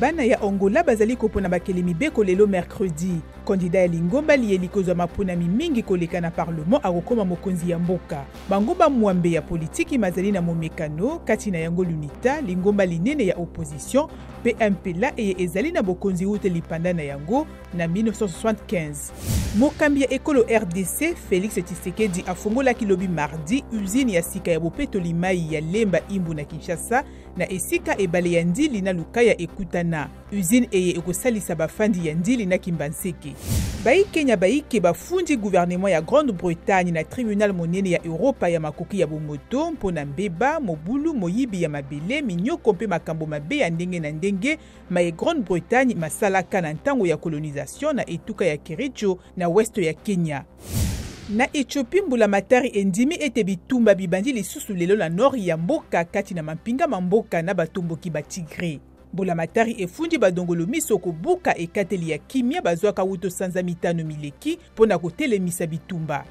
Bana ya Angola bazali kopona bakeli mibeko lelo mercredi. Candidat ya lingomba liye likozwa maponami mingi koleka na parlement akokoma mokonzi ya mboka. Mangomba mwambe ya politiki mazali na momekano, kati na yango l'UNITA, lingomba linene ya opposition, mpe MPLA eye ezali na bokonzi wuta lipanda na yango na 1975. Mokambi ya ekolo rdc Felix Tshisekedi afungolaki lobi mardi usine ya sika ya bopetoli mai ya Lemba Imbu na Kinshasa, na esika ebale ya Ndili na Lukaya ekutana. Usine eye ekosalisa bafandi ya Ndili na Kimbanseke. Bayi Kenya bayike bafundi gouvernement ya Grande-Bretagne na tribunal monene ya Europa ya makoki ya bomoto mpo na mbeba, mobulu, moyibi ya mabele, minyoko mpe makambo mabe ya ndenge na ndenge maye Grande-Bretagne masalaka na ntango ya colonisation na etuka ya Kericho na west ya Kenya. Na Ethiopie, mbulamatari endimi ete bitumba bibandi lisusu lelo na nord ya mboka kati na mampinga ma mboka na batomboki ba Tigre. Mbulamatari efundi badongolo miso kobuka ekateli ya kimia bazwaka wuto sanza mitano mileki mpo na kotelemisa bitumba.